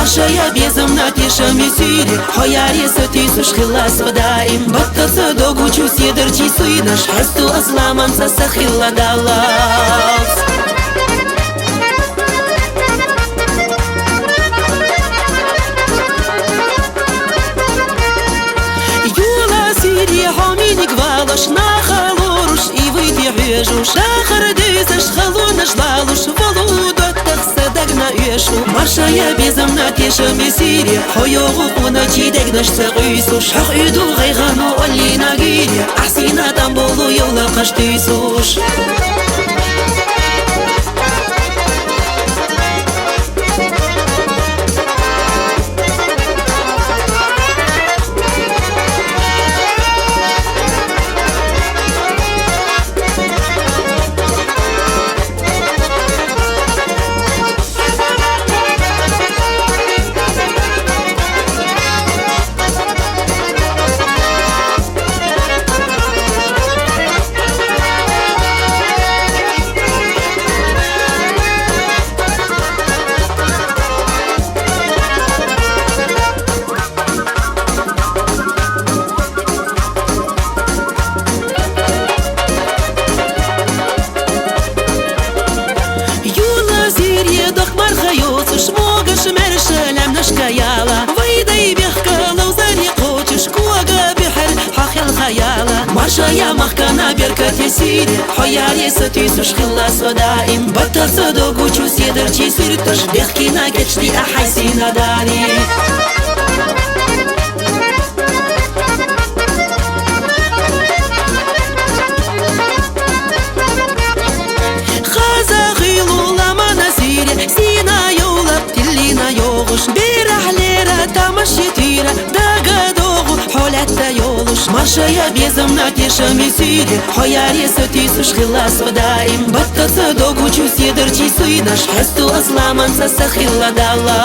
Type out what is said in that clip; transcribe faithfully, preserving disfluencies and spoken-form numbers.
Маршая безамна тешаме сийре, хьо яре сатуьйсуш хилла со даим. Баттаца дог гучу седарчий суйнаш, хьесту аз ламанца са хилла даллалц. Юла сири хьо миниг валаш, наха лоруш и вайти хьежуш, дахар дезаш халонаш лалуш, валу доттах са дагна оьшу. Маршая безамна тешаме сире, хьо йогу къуна чи дегнаш ца къуьйсуш, хьох уьду гъайгъану оллина гире, ахсина тамбулу йовла каш туьйсуш. Юла сире дохк марха йоцуш, могаш мерша лемнашка яла, вайдай бехка ловзари кочуш, кога бихьер хьахел хаяла. Маршая махкана беркате сире, хьо яре сатуьйсуш хилла со даим. Баттаца дог гучу седарчий суьрташ, бехкина кечди ахьайсина дари. Хаза хилу ламана сире, сина йовла, тиллина йогъуш, берахьлера тамаши тира, дага догъу хьолатта йолуш. Маршая безамна тешаме сире, хьо яре сатуьйсуш хилла со даим. Баттаца дог гучу седарчий суйнаш, хьесту аз ламанца са хилла далла.